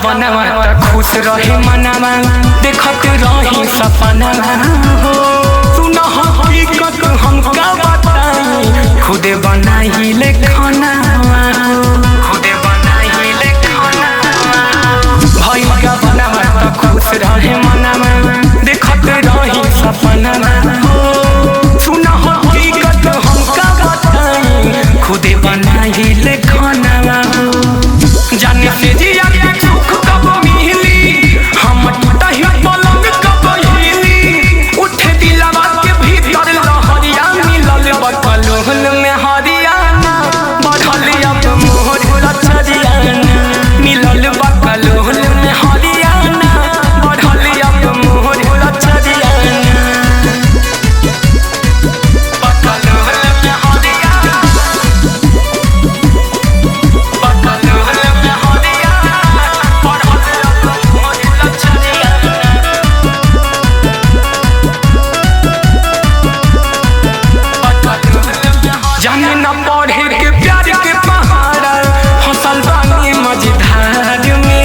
गवनवा त खुश रहे मनवा, देखत रही सपनवा हो। सुन हकीकत हम का बताई, खुदे बनाई ले खानावा हो, खुदे बनाई ले खानावा। भइल गवनवा त खुश रहे मनवा, देखत रही सपनवा हो। सुन हकीकत हम का बताई, खुदे बनाई ले खानावा हो। जाने से जिया के सुख कब मिली, हम टूटही पलंग कब हिली। उठे दिलवा के भीतर लहरिया, मिलल बकलोल में हरियाणा, बढ़ल अब मोर लचरियाना। मिलल बकलोल में हरियाणा, बढ़ल अब मोर लचरियाना। बकलोल में हरियाणा, बकलोल में हरियाणा, बढ़ल अब मोर लचरियाना। जाने न पढ़े के प्यार के पहाड़ा, फसल बानी मझधार में।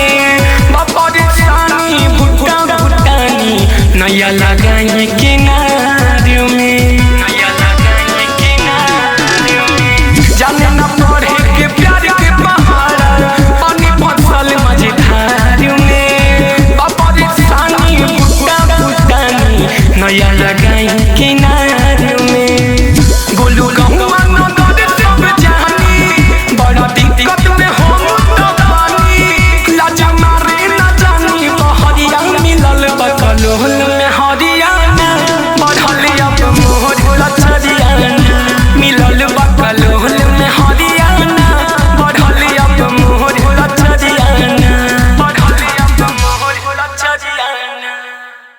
परेशानी भुट्टा भुट्टानी, नैया लगाई किनार में, नैया लगाई किनार में। जाने न पढ़े के प्यार के पहाड़ा, पानी फसल मझधार में। परेशानी भुट्टा भुट्टानी, नैया लगाई किनार